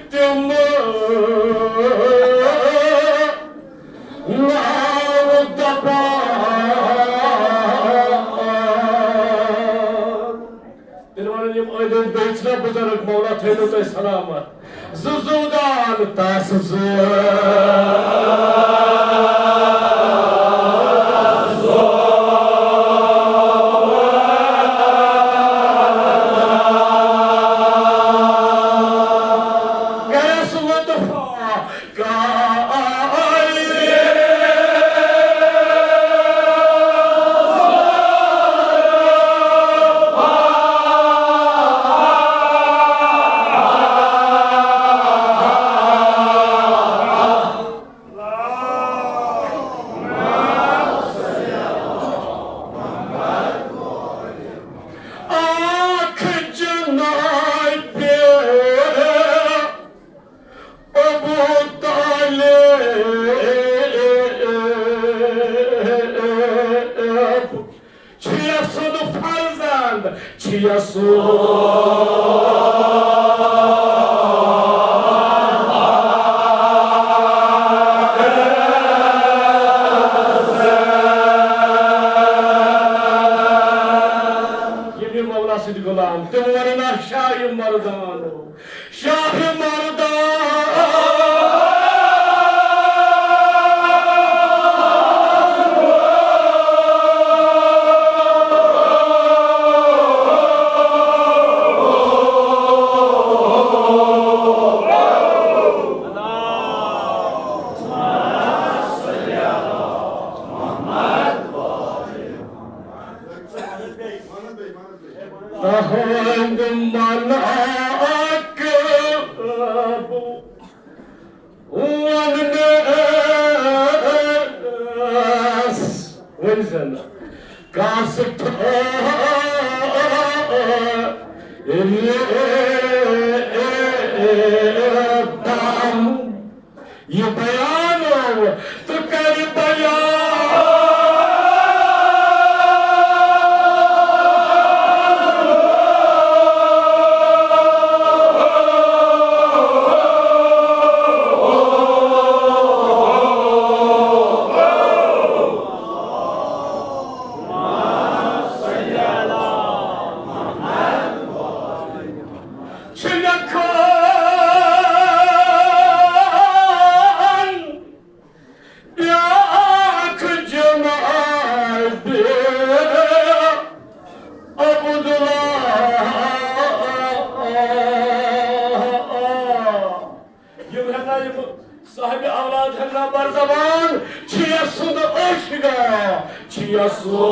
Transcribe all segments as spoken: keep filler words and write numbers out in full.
تِم ناو دپان۔ تیٚلہِ وَنان یِم أنٛدۍ أنٛدۍ بیٚیہِ چھِنہ بُزرگ، مولا تھٲینو تۄہہِ سلامت۔ زٕ زُو دان تس زٕ۔ گرس لطف کائے۔ آکھ جنابِ ابو طالب چھُ یسُنٛد فرزند، چھُ یسُنٛد۔ ییٚلہِ مولا سۭتۍ غلام تِم ونن، شاہ مردانو، شاہ مردان۔ تہنٛد مناقب وننس ؤنۍ زن کس ٹھوٚر دم۔ یہِ بیان آو تہٕ کرِ بیان۔ چھِ مےٚ خان بیاکھ جناب عبداللہ۔ یِم ہٮ۪کان یِم صاحبِ اولاد ہٮ۪کان بر زبان چھِ یَسُنٛد عٲشِقا، چھِ یَسُنٛد۔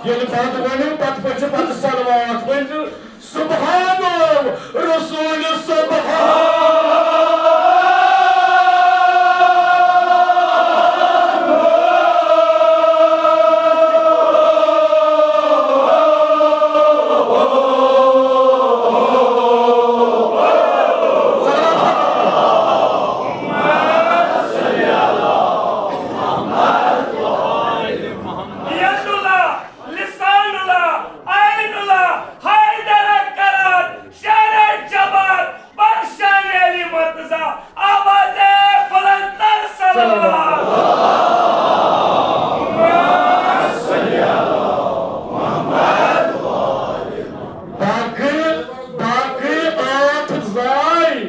ییٚلہِ بنٛد ؤنِو، پتہٕ پٔرِو پتہٕ صلوات ؤنِو۔ سبحان رسول سبحان۔ يد الله، لسان الله، عين الله، حيدر قرار، شعر جبار، بخشان علی مرتضی، آواز بلندتر صلوات۔ باقی، باقی ٲٹھ زاے،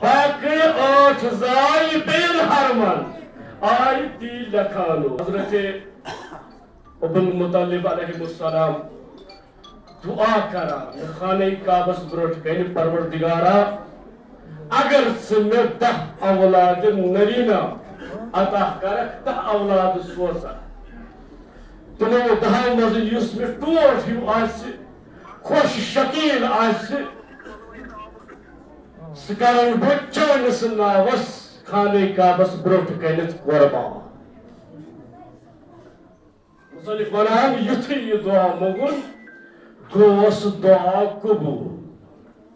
باقی ٲٹھ زاے بین حرمن آے تی لکھانو۔ حضرت عبدالمطلب علیہ السلام دعا کران خانہ کعبس برونٛٹھ کنہِ، پروردگارا، اگر ژٕ مےٚ دَہ اولاد نرینہ عطا کرکھ، دَہ اولاد سوزکھ، تِمو دَہو منٛز یُس مےٚ ٹوٹھ ہیوٗ آسہِ، خۄش شکیٖل آسہِ، سُہ کرن بہٕ چٲنِس ناوس خانہ کعبس برونٛٹھ کنٮ۪تھ قربان۔ مصنف ونان، یُتھُے یہِ دعا موٚنگُن، گوس دعا قبول۔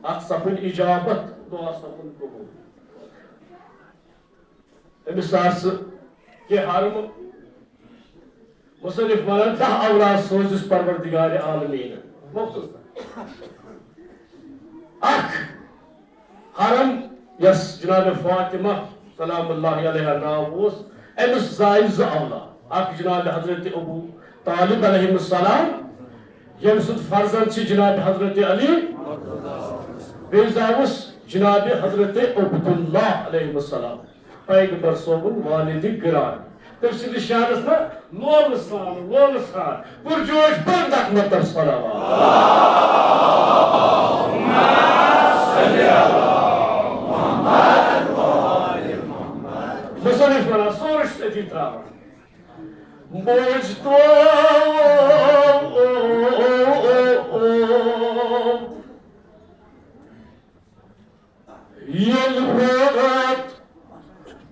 اتھ سپٕد اجابت۔ دعا سپُد قبول۔ أمِس آسہٕ کینٛہہ حرمہٕ۔ مصنف ونان، دَہ اولاد سوزُس پروردگار عالمین۔ مختصر۔ اکھ حرم یس جناب فاطمہ سلام اللہ علیہا ناو اوس، أمِس زایہِ زٕ اولاد، اکھ جناب حضرت ابو طالب علیہ السلام، ییٚمہِ سُنٛد فرزند چھِ جناب حضرت علی، بیٚیہِ زاوُس جناب حضرت عبداللہ علیہ السلام۔ پیغمبر صٲبُن والد گران۔ تٔمۍ سٕنٛدِس شانس نہ لولہٕ سان، لولہٕ سان پُرجوش بند اکھ مرتبہ صلوات۔ مصنف ونان، سورُے چھُ أتی ترٛاوان۔ بوز تو، ییٚلہِ ووت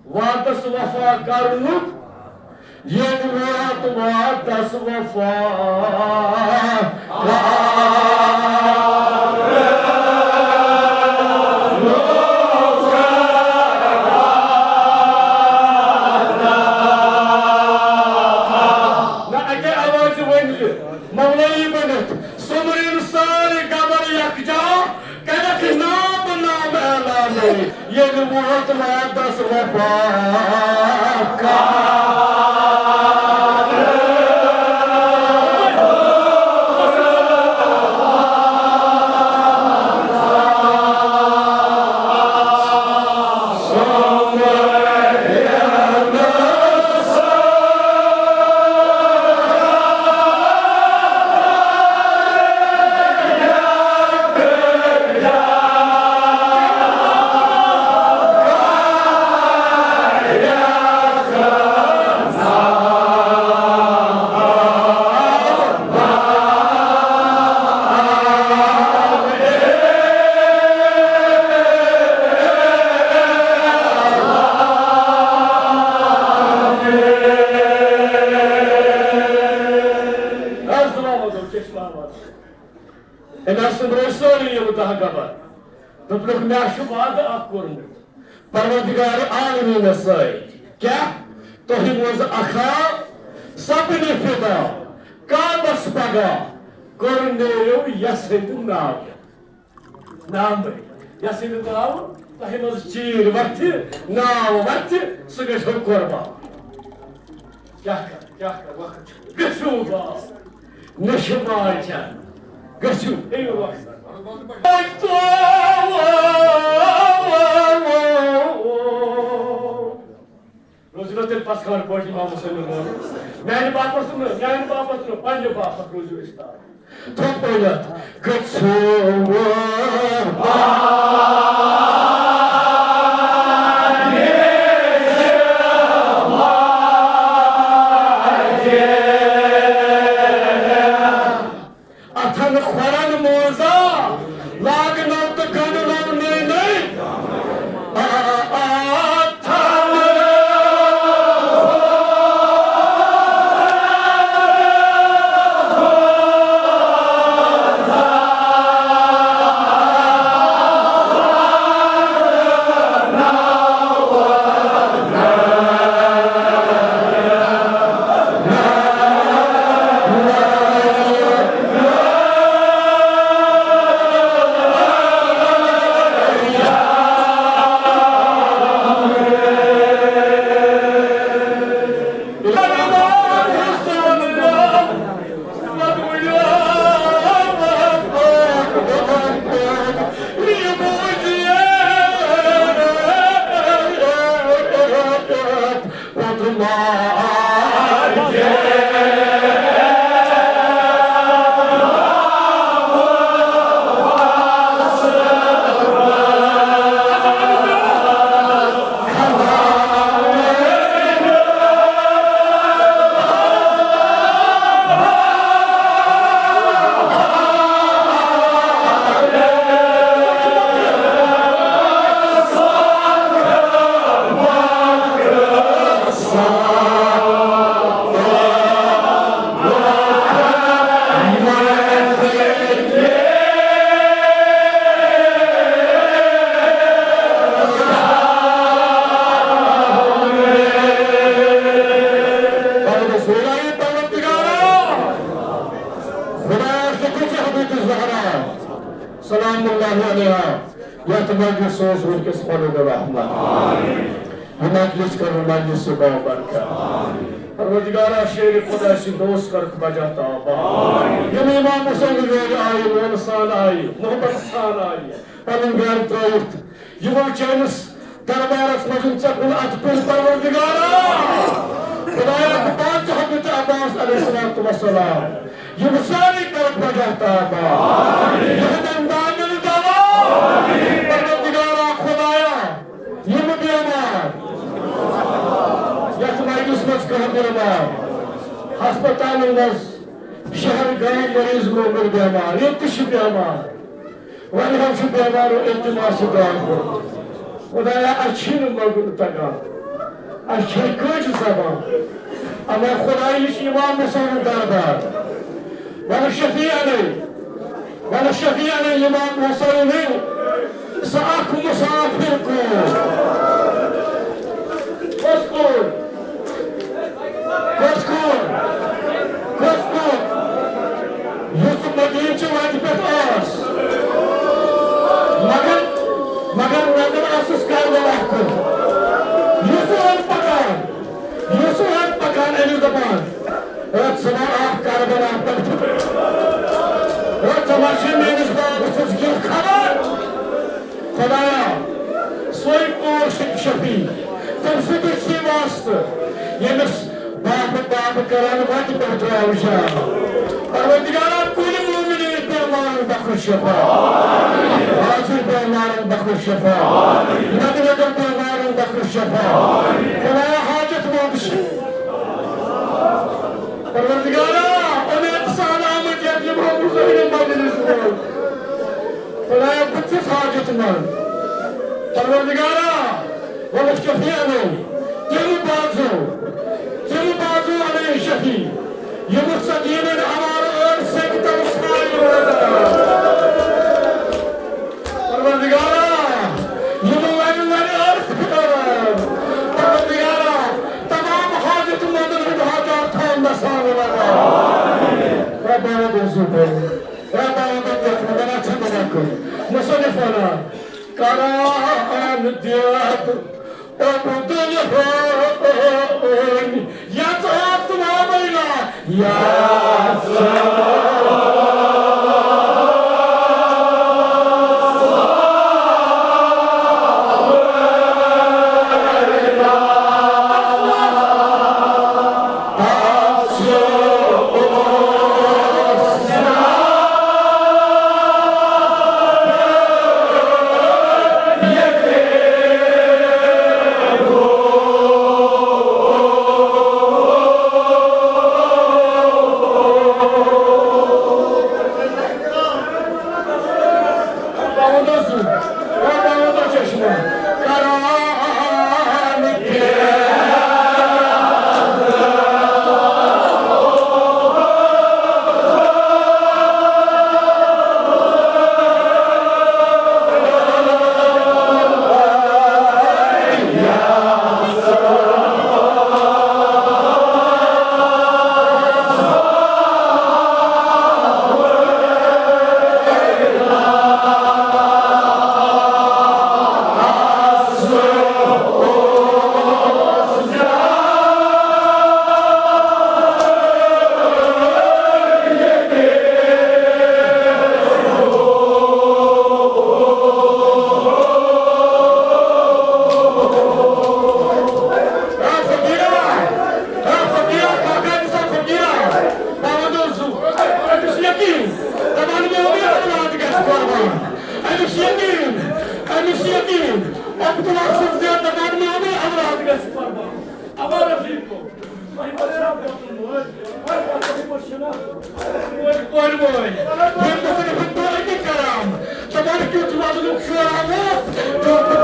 وعدس وفا کرنُک، ییٚلہِ ووت وعدس وفا کرنُک۔ نہ، اَکے آوازِ ؤنۍ زِ، مولوی بٔنِتھ سوٚمبرِن سٲری گبر یکجا، کَرٮ۪کھ نام نام اعلان۔ ییٚلہِ ووت وعدس وفا۔ السلام علیکم، چشمہ آباد۔ أمۍ ہسا ترٛٲے سٲری یِم دَہ گبر۔ دوٚپنَکھ، مےٚ چھُ وعدٕ اکھ کوٚرمُت پروردگار عالمیٖنَس سۭتۍ۔ کیٛاہ؟ تۄہہِ منٛز اکھا سپنہِ فدا، کعبس پگاہ کوٚر نیرِو یَس ہٕنٛدِ ناوٕ۔ ناو بٔرِو۔ یَس ہٕنٛدِ ناوٕ تۄہہِ منٛز چیٖرۍ وۄتھِ، ناو وۄتھِ، سُہ گژھِ ہو قۄربان۔ کیٛاہ کر، کیٛاہ کر، وقت چھُ۔ گٔژھِو باو، نشہِ مار چٮ۪ن۔ گٔژھِو، ہیٚیِو وقت۔ روٗزِو نہ تیٚلہِ پَژھان پٲٹھۍ اِمام حُسین روزُن۔ میٛانہِ باپَتھ نہٕ، میٛانہِ باپَتھ نہٕ، پنٛنہِ باپَتھ روٗزِو أسۍ تام۔ تھوٚد پٲٹھۍ گٔژھِو۔ اَتھن کھۄرن موزہ لاگنو تہٕ گنڈنو نٔے نٔے۔ اَتھن مجلس سوز وٕنکیٚس پنُن رحمت۔ یہِ مجلس کر مجلس بابرکت۔ پروردگارا، شیر خدا سٕنٛدۍ دوست کرکھ بجا تاب۔ یِم امام حسین یور آیہِ، لونہٕ سان آیہِ، محبت سان آیہِ، پنُن گرٕ ترٲوِتھ یِمو چٲنِس دربارس منٛز ژےٚ کُن اتھ پٮ۪ٹھ پروردگارا۔ خدایا، بہٕ پانہٕ ژٕ حضرت عباس علیہ الصلوۃ والسلام۔ یِم سٲری کرکھ بجا تاب۔ یِہنٛدٮ۪ن دادٮ۪ن دوا۔ پروردگارا خدایا، یِم بیمار، یتھ مجلس منٛز کانٛہہ بیمار، ہسپتالن منٛز، شہر گام مریض گوٚمُت بیمار، ییٚتہِ تہِ چھِ بیمار۔ واریاہو چھُ بیمارو التماس دعا کوٚرمُت۔ خدایا، اَسہِ چھِنہٕ منٛگُن تگان، اَسہِ چھِ کٲجہِ زبان۔ اما خدایا، یہِ چھُ امام حسینُک دربار۔ وَلہٕ شفیعنے، وَلہٕ شفیعنے امام حسینُن سُہ اکھ مسافر کوٗر۔ کۄس کوٗر؟ کۄس کوٗر؟ کۄس کوٗر؟ یُس مدیٖنہٕ چہِ وتہِ پٮ۪ٹھ ٲس، مگر، مگر نظر ٲسٕس کربلا کُن۔ یُس اوس پکان، یُس اوس پکان، أمِس دپان، "ہے، ژٕ ما آکھ کربلا پٮ۪ٹھ؟ ہے، ژٕ ما چھُے میٲنِس بابہٕ سٕنٛز کینٛہہ خبر؟" خدایا، سۄے کوٗر چھِ شفیع، تٔمۍ سٕنٛدُے چھُے واسطہٕ، ییٚمِس بابہٕ بابہٕ کران وتہِ پٮ۪ٹھ درٛاو شام۔ پروردگارا، کُلہِ مومنہِ بیمارن بخش شفا، حاضر بیمارن بخش شفا، نقل نقل بیمارن بخش شفا۔ خدایا، حاجت مند چھِ۔ پروردگارا، اُمید سان آمٕتۍ یتھ یِمو بُزرگن مجلس منٛز۔ خدایا، بہٕ چھُس حاجت مند۔ پروردگارا، وَلہٕ شفیع اَنَے، تِم بازو، تِم بازو اَنَے شفیع، یِم سدیٖنَن عوارٕ ٲسۍ سنگتن سایہِ روزان۔ پروردگارا، یِم لَرِ لَرِ ٲسۍ پھِران۔ پروردگارا، تمام حاجت مندن ہُنٛد حاجات تھاو نصان لگا۔ ربنا بزرگ۔ ربنا بزرگ۔ مصنف وَنان، قرآن دِتھ عبدالہٲنۍ، یَتھ آسہٕ وابَے لا، یَتھ أمِس یقیٖن، أمِس یقیٖن، عبداللہ سٕنٛز زیادٕ دَپان میٛانُے اولاد گژھِ قۄربان۔ اَما رفیٖقو، تۄہہِ ما چھا ووتمُت مٲلۍ؟ تۄہہِ ما چھا ووتمُت مٲلۍ؟ کورِ وٲلۍ، ییٚمہِ دۄہ تُہۍ ہُتھ پٲٹھۍ کران، تِمن کیُتھ وَدنُک شورا اوس، تیُتھ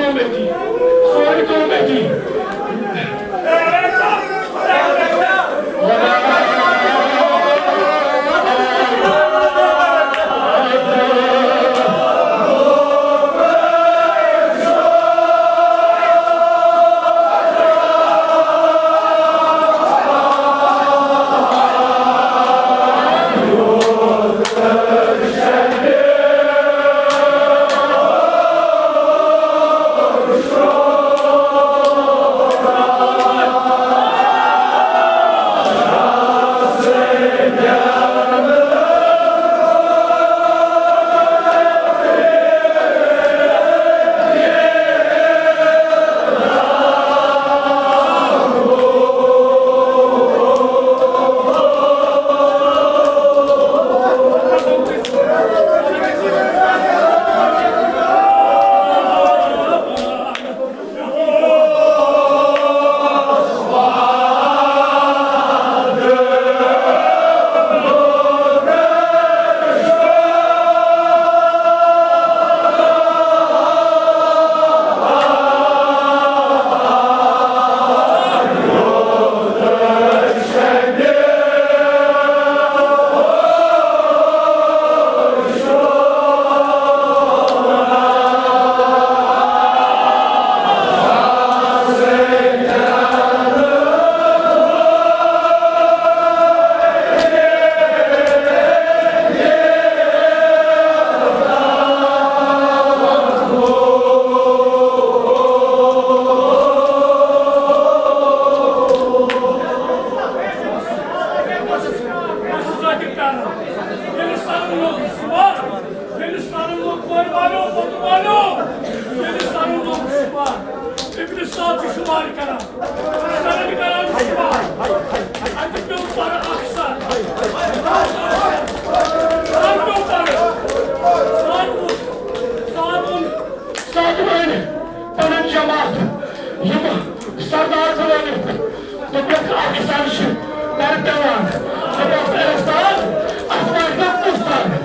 سورُے تُل مےٚ دِی۔ ییٚلہِ سَرُن لوٚگ صُبحَس، ییٚلہِ سَرُن لوٚگ کورِ والٮ۪و، پوٚتُر والٮ۪و، ییٚلہِ سَرُن لوٚگ صُبحَس، تٔمۍ ساتہٕ چھُ شُمار کران۔ سَرُن کران شُمار۔ اَتہِ پیوٚو پَرٕ اَکھ سَر۔ سَر پیوٚو پَرٕ۔ سَر ووٚن، سَر ووٚن، سَر ووٚن، پَنُن جماعت، یِم سردار بُلٲوِتھ۔ دوٚپُکھ، اَکھ سَر چھُ پَرٕ پٮ۪وان۔ دوٚپُکھ، اے اُستاد، اَتھ ما آسہِ نہٕ اُستاد؟